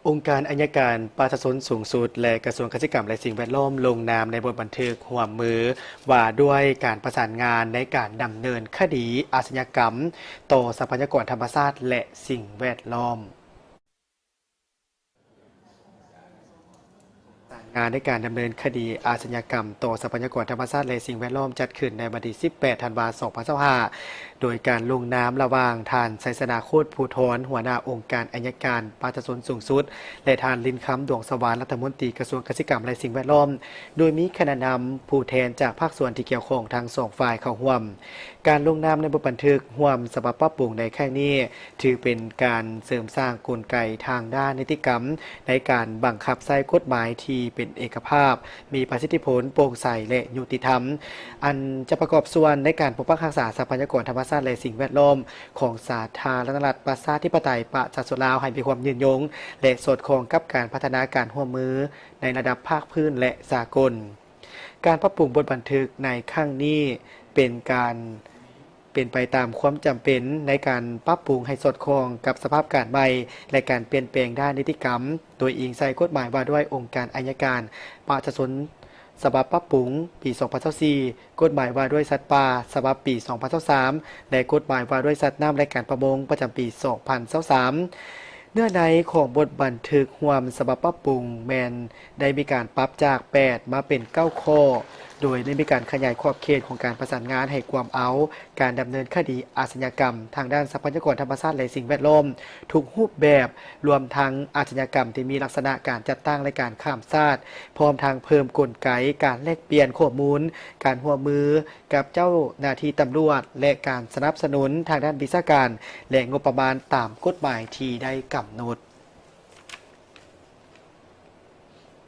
ອົງການໄອຍະການປະຊາຊົນສູງສຸດ ແລະ ກະຊວງກະສິກຳ ແລະ ສິ່ງແວດລ້ອມ ລົງນາມໃນບົດບັນທຶກຮ່ວມມື ວ່າດ້ວຍການປະສານງານໃນການດຳເນີນຄະດີອາຊະຍາກຳຕໍ່ຊັບພະຍາກອນທຳມະຊາດ ແລະ ສິ່ງແວດລ້ອມ. ປະສານງານໃນການດຳເນີນຄະດີອາຊະຍາກຳຕໍ່ຊັບພະຍາກອນທຳມະຊາດ ແລະ ສິ່ງແວດລ້ອມ ຈັດຂຶ້ນໃນວັນທີສິບແປດ ທັນວາ ສອງພັນຊາວຫ້າ ໂດຍການລົງນາມລະຫວ່າງທ່ານ ໄຊຊະນາ ໂຄດພູທອນ ຫົວໜ້າອົງການໄອຍະການປະຊາຊົນສູງສຸດ ແລະ ທ່ານ ລິນຄຳ ດວງສະຫວານ ລັດຖະມົນຕີກະຊວງກະສິກຳ ແລະ ສິ່ງແວດລ້ອມ, ໂດຍມີຄະນະນຳຜູ້ແທນຈາກພາກສ່ວນທີ່ກ່ຽວຂ້ອງທັງສອງຝ່າຍເຂົ້າຮ່ວມ. ການລົງນາມໃນບົດບັນທຶກຮ່ວມສະບັບປັບປຸງໃນຄັ້ງນີ້ ຖືເປັນການເສີມສ້າງກົນໄກທາງດ້ານນິຕິກຳ ໃນການບັງຄັບໃຊ້ກົດໝາຍທີ່ເປັນເອກະພາບ, ມີປະສິດທິຜົນ, ໂປ່ງໃສ ແລະ ຍຸຕິທຳ, ອັນຈະປະກອບສ່ວນໃນການປົກປັກຮັກສາຊັບພະຍາກອນທຳມະຊາດ ແລະ ສິ່ງແວດລ້ອມຂອງສາທາລະນະລັດ ປະຊາທິປະໄຕ ປະຊາຊົນລາວ ໃຫ້ມີຄວາມຍືນຍົງ ແລະ ສອດຄ່ອງກັບການພັດທະນາການຮ່ວມມືໃນລະດັບພາກພື້ນ ແລະ ສາກົນ. ການປັບປຸງບົດບັນທຶກໃນຄັ້ງນີ້ເປັນການ ເປັນໄປຕາມຄວາມຈຳເປັນໃນການປັບປຸງໃຫ້ສອດຄ່ອງກັບສະພາບການໃໝ່ ແລະ ການປ່ຽນແປງດ້ານນິຕິກຳ, ໂດຍອີງໃສ່ກົດໝາຍວ່າດ້ວຍອົງການໄອຍະການປະຊາຊົນ ສະບັບປັບປຸງປີສອງພັນຊາວສີ່, ກົດໝາຍວ່າດ້ວຍສັດປ່າ ສະບັບປີສອງພັນຊາວສາມ ແລະ ກົດໝາຍວ່າດ້ວຍສັດນ້ຳ ແລະ ການປະມົງ ປະຈຳປີສອງພັນຊາວສາມ. ເນື້ອໃນຂອງບົດບັນທຶກຮ່ວມສະບັບປັບປຸງແມ່ນໄດ້ມີການປັບຈາກແປດມາເປັນເກົ້າຂໍ້, ໂດຍໄດ້ມີການຂະຫຍາຍຂອບເຂດຂອງການປະສານງານໃຫ້ກວມເອົາການດຳເນີນຄະດີອາຊະຍາກຳທາງດ້ານຊັບພະຍາກອນທຳມະຊາດ ແລະ ສິ່ງແວດລ້ອມທຸກຮູບແບບ, ລວມທັງອາຊະຍາກຳທີ່ມີລັກສະນະການຈັດຕັ້ງ ແລະ ການຂ້າມຊາດ, ພ້ອມທັງເພີ່ມກົນໄກການແລກປ່ຽນຂໍ້ມູນ, ການຮ່ວມມື ກັບເຈົ້າໜ້າທີ່ຕຳຫຼວດ ແລະ ການສະໜັບສະໜູນທາງດ້ານວິຊາການ ແລະ ງົບປະມານຕາມກົດໝາຍທີ່ໄດ້ກຳນົດ.